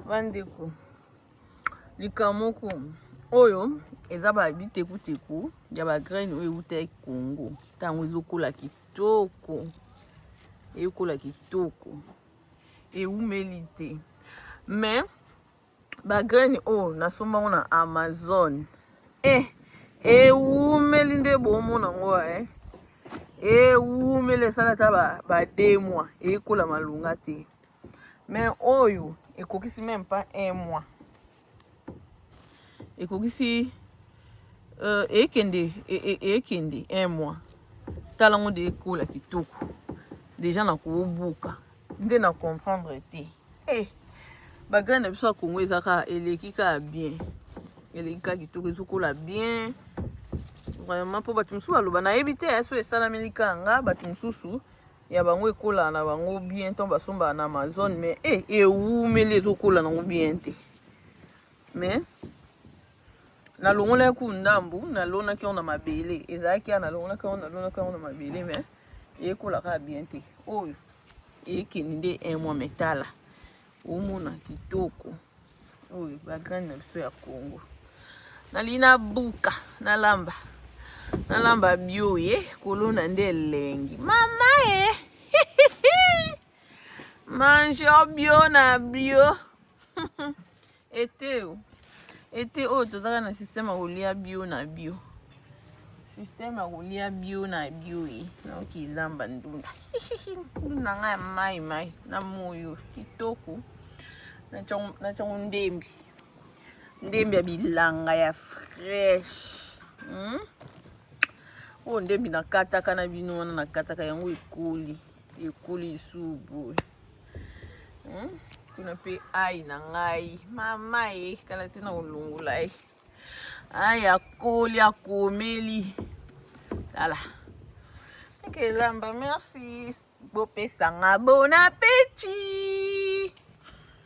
Bandeko, likambo moko oyo eza ba bitekuteku ya ba graine oyo ewutaki Congo, ntango ezokola kitoko, ekola kitoko, ewumeli te. Mais ba graine oyo nasomba yango na Amazon, ewumeli nde bomona yango, ewumeli, esala ata ba 2 mois, ekola malonga te. Mais oyo ekokisi même pas un mois, ekokisi ekende ekende un mois. Tala ngo nde ekola kitoko déjà na kobuka nde na comprendre te. Bagraine na biso ya Congo eza kaka, eleki kaka bien, eleki kaka kitoko, ezokola bien vraiment. Mpo bato mosusu baloba, nayebi te so esalameli kaka nga, bato mosusu ya bango ekolaka na bango bien ntango basombaka na Amazon, mais ewumeli, ezokola nango bien te. Mais nalongolaki ku ndambu, nalonaki yango na mabele ezalaki ya, nalongolaki yango, nalonaki yango na mabele, mais ekolaka kaka bien te. Oyo ekende nde un mois, mais tala, omona kitoko. Oyo bagraine na biso ya Congo. Nalingi nabuka, nalamba, nalamba bio. Ye kolona nde elengi, mama e mange bio na bio. Ete o ete oyo tozaka na système ya kolia bio na bio, système ya kolia bio na bio. Ye naoki elamba ndunda, ndunda ngai ya mai mai na moyo kitoko, natiango ndembi, ndembi ya bilanga ya fresh, Oyo ndembi nakataka na bino wana, nakataka yango, ekoli, ekoli lisusu boye, Kuna mpe ai na ngai, mama ye kala te na kolongola ye. Ai akoli, akomeli, tala eke elamba. Merci, bopesanga bon appétit.